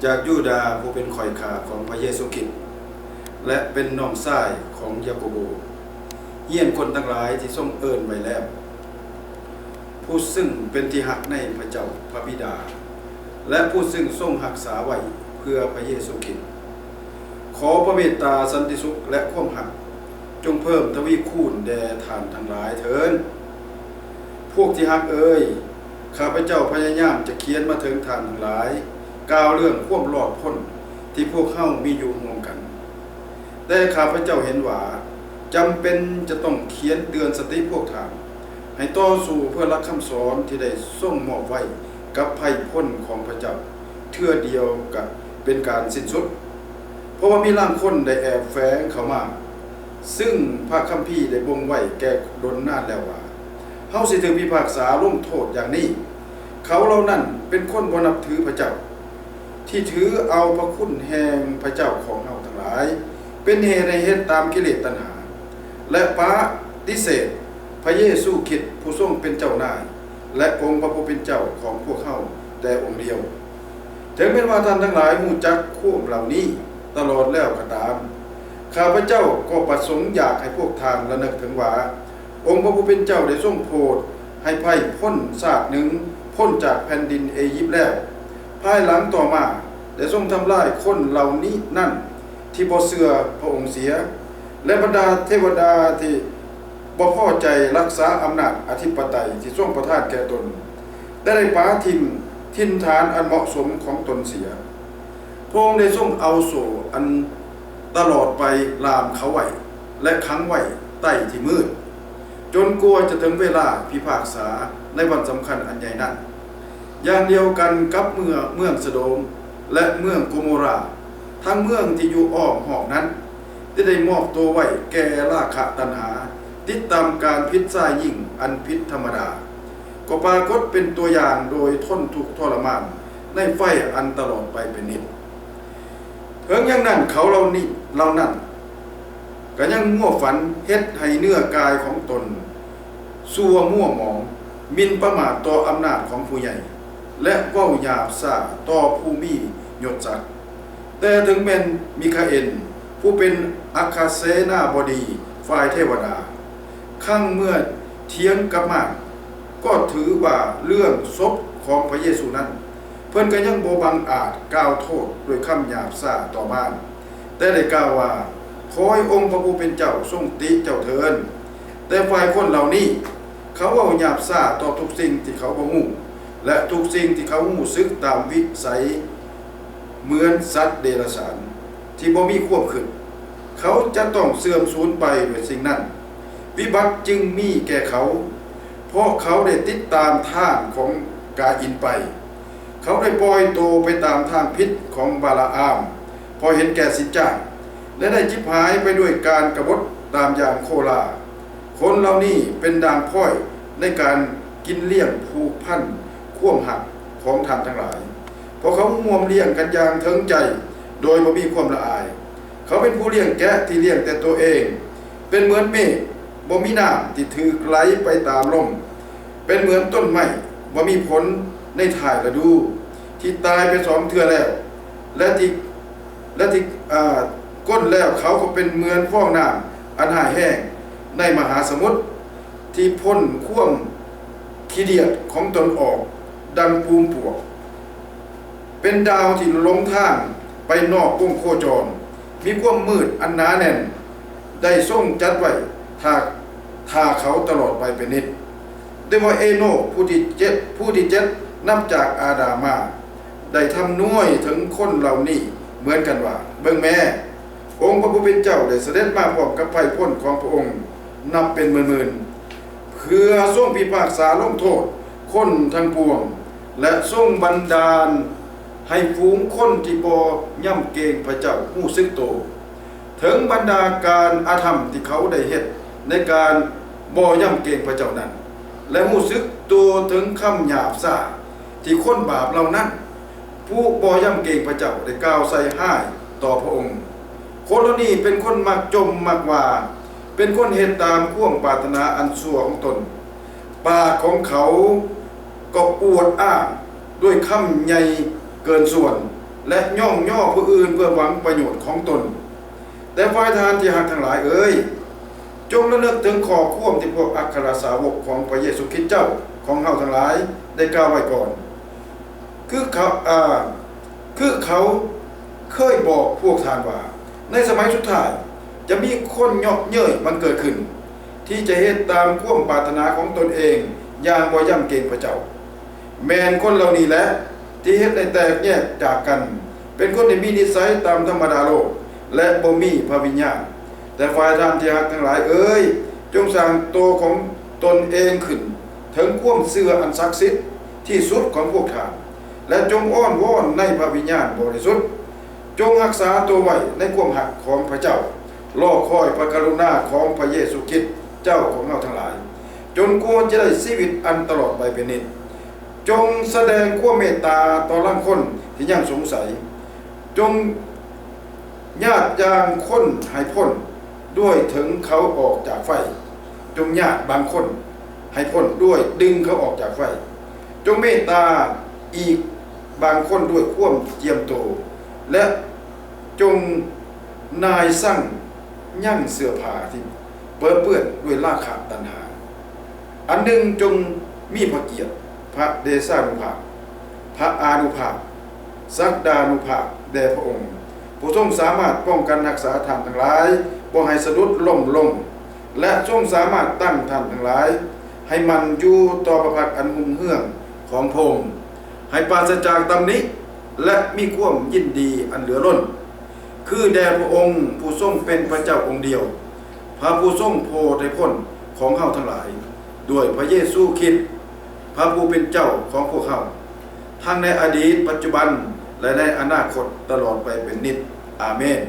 ຈາກຢູດາ ຜູ້ເປັນຂ້ອຍຂ້າຂອງພະເຢຊູຄຣິດ ແລະ ເປັນນ້ອງຊາຍຂອງຢາໂກໂບ, ຮຽນຄົນທັງຫຼາຍທີ່ຊົງເອີ້ນໄວ້ແລ້ວ, ຜູ້ຊຶ່ງເປັນທີ່ຮັກໃນພະເຈົ້າພະບິດາ ແລະ ຜູ້ຊຶ່ງຊົງຮັກສາໄວ້ເພື່ອພະເຢຊູຄຣິດ. ຂໍພະເມດຕາ, ສັນຕິສຸກ ແລະ ຄວາມຮັກ ຈົ່ງເພີ່ມທະວີຄູນແດ່ທ່ານທັງຫຼາຍເທີ້ນ. ພວກທີ່ຮັກເອີຍ, ຂ້າພະເຈົ້າພະຍາຍາມຈະຂຽນມາເຖິງທ່ານທັງຫຼາຍ, ກ່າວເລື່ອງຄວາມລອດພົ້ນທີ່ພວກເຮົາມີຢູ່ຮ່ວມກັນ. ແຕ່ຂ້າພະເຈົ້າເຫັນວ່າຈຳເປັນຈະຕ້ອງຂຽນເຕືອນສະຕິພວກທ່ານ ໃຫ້ຕໍ່ສູ້ເພື່ອຫຼັກຄຳສອນທີ່ໄດ້ຊົງມອບໄວ້ກັບໄພພົ້ນຂອງພະເຈົ້າ ເທື່ອດຽວກະເປັນການສິ້ນສຸດ, ເພາະວ່າມີລາງຄົນໄດ້ແອບແຝງເຂົ້າມາ, ຊຶ່ງພະຄຳພີໄດ້ບົ່ງໄວ້ແກ່ດົນນານແລ້ວວ່າ ເຮົາຊິຖືກພິພາກສາລົງໂທດຢ່າງນີ້. ເຂົາເຫຼົ່ານັ້ນເປັນຄົນບໍ່ນັບຖືພະເຈົ້າ, ທີ່ຖືເອົາພະຄຸນແຫ່ງພະເຈົ້າຂອງເຮົາທັງຫຼາຍ ເປັນເຫດໃຫ້ເຮັດຕາມກິເລດຕັນຫາ ແລະ ປະຕິເສດພະເຢຊູຄຣິດ ຜູ້ຊົງເປັນເຈົ້ານາຍ ແລະ ອົງພະຜູ້ເປັນເຈົ້າຂອງພວກເຮົາແຕ່ອົງດຽວ. ເຖິງແມ່ນວ່າທ່ານທັງຫຼາຍຮູ້ຈັກຄວາມເຫຼົ່ານີ້ຕະຫຼອດແລ້ວກໍຕາມ, ຂ້າພະເຈົ້າກໍປະສົງຢາກໃຫ້ພວກທ່ານລະນຶກເຖິງວ່າ ອົງພະຜູ້ເປັນເຈົ້າໄດ້ຊົງໂຜດໃຫ້ໄພພົ້ນຊາດໜຶ່ງພົ້ນຈາກແຜ່ນດິນເອຢິບແລ້ວ, ພາຍຫຼັງຕໍ່ມາໄດ້ຊົງທຳລາຍຄົນເຫຼົ່ານີ້ນັ້ນທີ່ບໍ່ເຊື່ອພະອົງເສຍ, ແລະ ບັນດາເທວະດາທີ່ບໍ່ພໍໃຈລັກສາອຳນາດອະທິປະໄຕທີ່ຊົງປະທານແກ່ຕົນ ແລະ ໄດ້ປະຖິ້ມຖິ່ນຖານອັນເໝາະສົມຂອງຕົນເສຍ. ພະອົງໄດ້ຊົງເອົາໂສ້ອັນຕະຫຼອດໄປລ່າມເຂົາໄວ້ ແລະ ຂັງໄວ້ໃຕ້ທີ່ມືດ, ຈົນກວ່າຈະເຖິງເວລາພິພາກສາໃນວັນສຳຄັນອັນໃຫຍ່ນັ້ນ. ຢ່າງດຽວກັນກັບເມືອງ ເມືອງສະໂດມ ແລະ ເມືອງໂກໂມຣາ, ທັງເມືອງທີ່ຢູ່ອ້ອມຮອບນັ້ນ ທີ່ໄດ້ມອບໂຕໄວ້ແກ່ລາຄະຕັນຫາ, ຕິດຕາມການຜິດຊາຍຍິງອັນຜິດທຳມະດາ, ກໍປາກົດເປັນຕົວຢ່າງໂດຍທົນທຸກທໍລະມານໃນໄຟອັນຕະຫຼອດໄປເປັນນິດ. ເຖິງຢ່າງນັ້ນ ເຂົາເຫຼົ່ານີ້ ເຫຼົ່ານັ້ນກໍຍັງມົວຝັນເຮັດໃຫ້ເນື້ອກາຍຂອງຕົນຊົ່ວມົວໝອງ, ໝິ່ນປະໝາດຕໍ່ອຳນາດຂອງຜູ້ໃຫຍ່ ແລະ ເວົ້າຫຍາບຊ້າຕໍ່ຜູ້ມີຍົດສັກ. ແຕ່ເຖິງແມ່ນມີຄາເອນ ຜູ້ເປັນອັກຄະເສນາບໍດີຝ່າຍເທວະດາ ຄັ້ງເມື່ອຖຽງກັບມານ ກໍຖືວ່າເລື່ອງສົບຂອງພະເຢຊູນັ້ນ ເພິ່ນກໍຍັງບໍ່ບັງອາດກ່າວໂທດດ້ວຍຄຳຫຍາບຊ້າຕໍ່ມານ, ແຕ່ໄດ້ກ່າວວ່າ, ຂໍໃຫ້ອົງພະຜູ້ເປັນເຈົ້າຊົງຕິເຈົ້າເທີ້ນ. ແຕ່ຝ່າຍຄົນເຫຼົ່ານີ້ ເຂົາເວົ້າຫຍາບຊ້າຕໍ່ທຸກສິ່ງທີ່ເຂົາບໍ່ຮູ້ ແລະ ທຸກສິ່ງທີ່ເຂົາຮູ້ສຶກຕາມວິໄສ ເໝືອນສັດເດຍລະສານທີ່ບໍ່ມີຄວາມຄິດ. ເຂົາຈະຕ້ອງເສື່ອມສູນໄປດ້ວຍສິ່ງນັ້ນ. ວິບັດຈຶ່ງມີແກ່ເຂົາ, ເພາະເຂົາໄດ້ຕິດຕາມທາງຂອງກາອິນໄປ. ເຂົາໄດ້ປ່ອຍໂຕໄປຕາມທາງຜິດຂອງບາລາອາມ, ເພາະເຫັນແກ່ສິນຈ້າງ, ແລະ ໄດ້ຈິບຫາຍໄປດ້ວຍການກະບົດຕາມຢ່າງໂຄລາ. ຄົນເຫຼົ່ານີ້ເປັນດ່າງພ້ອຍໃນການກິນລ້ຽງຜູກພັນຄວາມຮັກຂອງທ່ານທັງຫຼາຍ, ເພາະເຂົາຮ່ວມລ້ຽງກັນຢ່າງເຖິງໃຈໂດຍບໍ່ມີຄວາມລະອາຍ. ເຂົາເປັນຜູ້ລ້ຽງແກະທີ່ລ້ຽງແຕ່ຕົວເອງ, ເປັນເໝືອນເມກບໍ່ມີນ້ຳທີ່ຖືກໄຫຼໄປຕາມລົມ, ເປັນເໝືອນຕົ້ນໄມ້ບໍ່ມີຜົນໃນທ້າຍລະດູ, ທີ່ຕາຍໄປສອງເທື່ອແລ້ວ ແລະ ທີ່ ແລະ ທີ່ ອາ ກົ້ນແລ້ວ. ເຂົາກໍເປັນເໝືອນຟອງນ້ຳອັນຮ້າຍແຮງໃນມະຫາສະໝຸດ ທີ່ພົ້ນຄວາມຂີ້ດຽດຂອງຕົນອອກດັ່ງປູມປວກ, ເປັນດາວທີ່ຫຼົງທາງໄປນອກວົງໂຄຈອນ, ມີຄວາມມືດອັນໜາແໜ້ນ ໄດ້ຊົງຈັດໄວ້ຖ້າ ຖ້າເຂົາຕະຫຼອດໄປເປັນນິດ. ແຕ່ວ່າເອໂນກຜູ້ທີເຈັດ ຜູ້ທີເຈັດນັບຈາກອາດາມມາ ໄດ້ທຳນວຍເຖິງຄົນເຫຼົ່ານີ້ເໝືອນກັນວ່າ, ເບິ່ງແມ້, ອົງພະຜູ້ເປັນເຈົ້າໄດ້ສະເດັດມາພ້ອມກັບໄພພົ້ນຂອງພະອົງນັບເປັນໝື່ນໆ, ເພື່ອຊົງພິພາກສາລົງໂທດຄົນທັງປວງ ແລະ ຊົງບັນດານໃຫ້ຝູງຄົນທີ່ບໍ່ຍຳເກງພະເຈົ້າຮູ້ສຶກໂຕ ເຖິງບັນດາການອະທຳທີ່ເຂົາໄດ້ເຮັດໃນການບໍ່ຍຳເກງພະເຈົ້ານັ້ນ ແລະ ຮູ້ສຶກໂຕເຖິງຄຳຫຍາບຊ້າທີ່ຄົນບາບເຫຼົ່ານັ້ນ ຜູ້ບໍ່ຍຳເກງພະເຈົ້າໄດ້ກ່າວໃສ່ຮ້າຍຕໍ່ພະອົງ. ຄົນເຫຼົ່ານີ້ເປັນຄົນມັກຈົ່ມມັກວ່າ, ເປັນຄົນເຮັດຕາມຄວາມປາດຖະໜາອັນຊົ່ວຂອງຕົນ. ປາກຂອງເຂົາກໍອວດອ້າງດ້ວຍຄຳໃຫຍ່ເກີນສ່ວນ, ແລະຍ້ອງຍໍຜູ້ອື່ນເພື່ອຫວັງປະໂຫຍດຂອງຕົນ. ແຕ່ຝ່າຍທ່ານທີ່ຮັກທັງຫຼາຍເອີຍ, ຈົ່ງລະນຶກເຖິງຂໍ້ຄວາມທີ່ພວກອັກຄະສາວົກຂອງພະເຢຊູຄຣິດເຈົ້າຂອງເຮົາທັງຫຼາຍໄດ້ກ່າວໄວ້ກ່ອນ. ຄືເຂົາ ອ່າ ຄືເຂົາເຄີຍບອກພວກທ່ານວ່າ ໃນສະໄໝສຸດທ້າຍຈະມີຄົນເຍາະເຍີ້ຍບັງເກີດຂຶ້ນ ທີ່ຈະເຮັດຕາມຄວາມປາດຖະໜາຂອງຕົນເອງຢ່າງບໍ່ຢ້ຳເກງພະເຈົ້າ. ແມ່ນຄົນເຫຼົ່ານີ້ແຫຼະ ທີ່ເຮັດໃຫ້ແຕກແຍກຈາກກັນ, ເປັນຄົນທີ່ມີນິໄສຕາມທຳມະດາໂລກ ແລະ ບໍ່ມີພະວິນຍານ. ແຕ່ຝ່າຍທ່ານທີ່ຮັກທັງຫຼາຍເອີຍ, ຈົ່ງສ້າງໂຕຂອງຕົນເອງຂຶ້ນເຖິງຄວາມເຊື່ອອັນສັກສິດທີ່ສຸດຂອງພວກທ່ານ, ແລະ ຈົ່ງອ້ອນວອນໃນພະວິນຍານບໍລິສຸດ. ຈົ່ງຮັກສາໂຕໄວ້ໃນຄວາມຮັກຂອງພະເຈົ້າ, ລໍຄອຍພະກະລຸນາຂອງພະເຢຊູຄຣິດເຈົ້າຂອງເຮົາທັງຫຼາຍ, ຈົນກວ່າຈະໄດ້ຊີວິດອັນຕະຫຼອດໄປເປັນນິດ. ຈົ່ງສະແດງຄວາມເມດຕາຕໍ່ລາງຄົນທີ່ຍັງສົງໄສ. ຈົ່ງຍາດບາງຄົນໃຫ້ພົ້ນດ້ວຍເຖິງເຂົາອອກຈາກໄຟ. ຈົ່ງຍາດບາງຄົນໃຫ້ພົ້ນດ້ວຍດຶງເຂົາອອກຈາກໄຟ. ຈົ່ງເມດຕາອີກບາງຄົນດ້ວຍຄວາມຈຽມໂຕ ແລະ ຈົ່ງນາຍຊັງຍັງເສື້ອຜ້າທີ່ເປິເປື້ອນດ້ວຍລາຄະຕັນຫາ. ອັນໜຶ່ງຈົ່ງມີພະກຽດ, ພະເດຊານຸພາບ, ພະອານຸພາບ, ສັກດານຸພາບແດ່ພະອົງ, ຜູ້ຊົງສາມາດປ້ອງກັນຮັກສາທ່ານທັງຫຼາຍບໍ່ໃຫ້ສະດຸດລົ້ມລົງ, ແລະ ຊົງສາມາດຕັ້ງທ່ານທັງຫຼາຍໃຫ້ໝັ້ນຢູ່ຕໍ່ພະພັກອັນຮຸ່ງເຮືອງຂອງພະອົງ, ໃຫ້ປາສະຈາກຕຳໜິ ແລະ ມີຄວາມຍິນດີອັນເຫຼືອລົ້ນ. ຄືແດ່ພະອົງຜູ້ຊົງເປັນພະເຈົ້າອົງດຽວ, ພະຜູ້ຊົງໂຜດໃຫ້ພົ້ນຂອງເຮົາທັງຫຼາຍ, ດ້ວຍພະເຢຊູຄຣິດ, ພະຜູ້ເປັນເຈົ້າຂອງພວກເຮົາ, ທັງໃນອະດີດ, ປັດຈຸບັນ ແລະ ໃນອະນາຄົດຕະຫຼອດໄປເປັນນິດ. ອາເມນ.